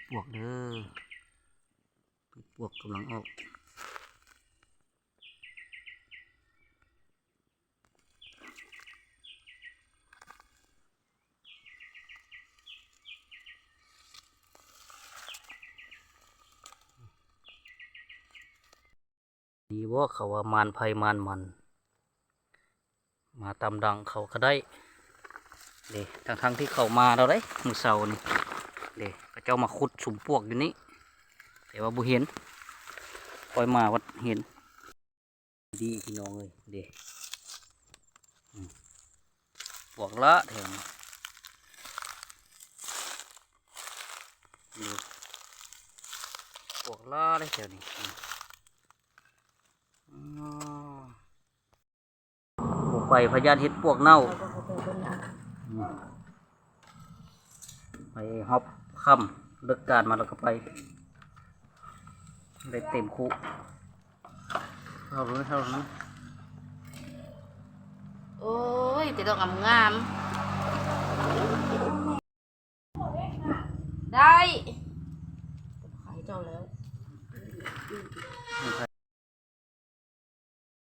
ປວກເດີ ເປັດປວກກຳລັງອອກ. ນີ້ບໍ່ ເຂົາວ່າມານໃຜມານມັນ ມາຕາມຫຼັງເຂົາກະໄດ້ເດ້ ທັງໆທີ່ເຂົາມາແລ້ວເດ້ ມື້ເຊົ້ານີ້ເດ້ ເຂົາເຈົ້າມາຂຸດສຸມປວກຢູ່ນີ້ ແຕ່ວ່າບໍ່ເຫັນ ຂ້ອຍມາພັດເຫັນ. ດີພີ່ນ້ອງເອີຍ ເດ້ ອືມ ປວກຫຼາຍແຖວນີ້ ນີ້ ປວກຫຼາຍເດ້ແຖວນີ້ ອືມ ອໍ ບໍ່ໄປ ພະຍາດເຫັດປວກເນົ່າ ອືມ. ໄປຮອບຄ່ຳ ເລີກການມາແລ້ວກະໄປ ໄດ້ເຕັມຄຸ ເອົາເລີຍ ເອົາເລີຍ. ໂອ້ຍ ແຕ່ດອກງາມໆ ໄດ້ ຂາຍເຈົ້າແລ້ວ.